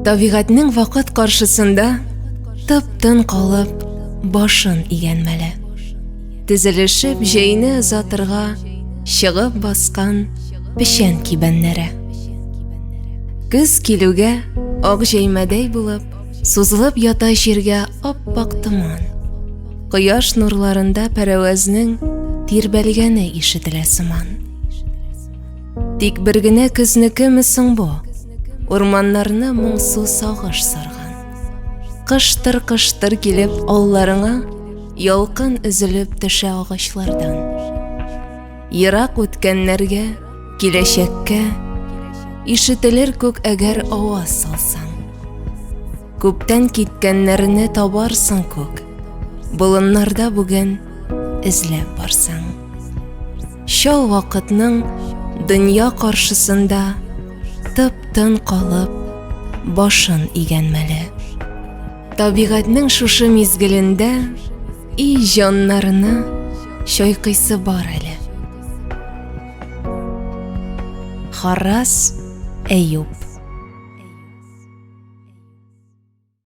Табигатьнең вакыт каршысында тып-тын калып, башын игән мәле. Тезелешеп җәйне озатырга чыгып баскан печән кибәннәре. Көз килүгә ак җәймәдәй булып, сузылып ята җиргә ап-ак томан. Кояш нурларында пәрәвәзнең тирбәлгәне ишетелә сыман. Тик бер генә көзнекеме соң бу? Урманнарны моңсу сагыш сарган. Кыштыр-кыштыр килеп алларыңа ялкын өзелеп төшә агачлардан. Ерак үткәннәргә, киләчәккә ишетелер күк әгәр аваз салсаң. Күптән киткәннәрне табарсың күк, болыннарда бүген эзләп барсаң. Чал вакытның дөнья каршысында тып-тын калып, башын игән мәле. Табигатьнең шушы мизгелендә и җаннарны чайкыйсы бар әле. Харрас Әюп.